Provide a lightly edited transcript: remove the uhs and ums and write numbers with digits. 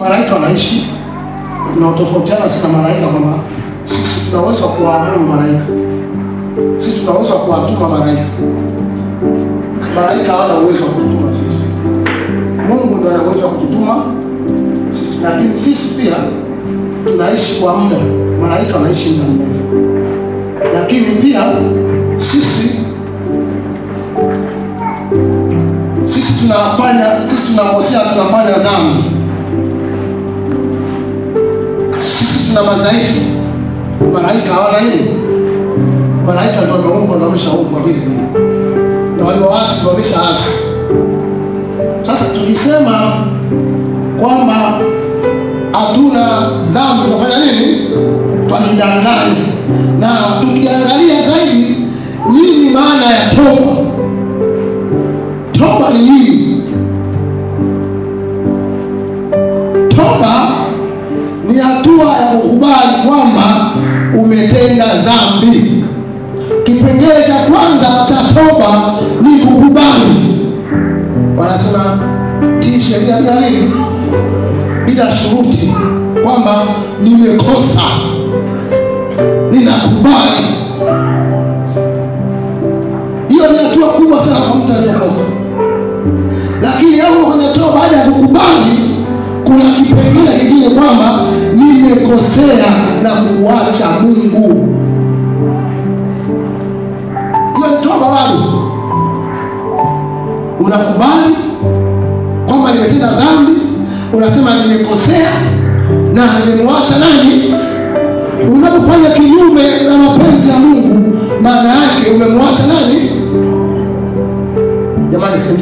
Malaika wanaishi, tunatofautiana sana malaika kwamba sisi tunaweza kuwaamuru malaika, sisi tunaweza kuwatuma malaika. Malaika hawana uwezo wa kututuma sisi. Mungu ndiye ana uwezo wa kututuma sisi, lakini sisi pia tunaishi kwa muda, malaika wanaishi muda mrefu. Lakini pia sisi tunafanya, sisi tunakosea, tunafanya dhambi. Sisi tuna madhaifu. Malaika hawana nini? Malaika ndio wameumbwa na wameshaumbwa vile vile. Na walioasi ndio wameshaasi. Sasa tukisema kwamba hatuna dhambi tutafanya nini? Tutajidanganya. Na tukiangalia zaidi nini maana ya toba? Toba ni nini? Toba ni hatua ya kukubali kwamba umetenda dhambi. Kipengele cha kwanza cha toba ni kukubali. Wanasema tii sheria bila nini? Bila shuruti, kwamba nimekosa, ninakubali. Hiyo ni hatua kubwa sana kwa mtu aliyeokoka. Lakini hapo kwenye toba, baada ya kukubali, kuna kipengele kingine kwamba nimekosea na kuacha Mungu. Hiyo ni toba bado. Unakubali kwamba nimetenda dhambi, unasema nimekosea na nimemwacha nani? Unapofanya kinyume na mapenzi ya Mungu, maana yake umemwacha nani? Jamani, si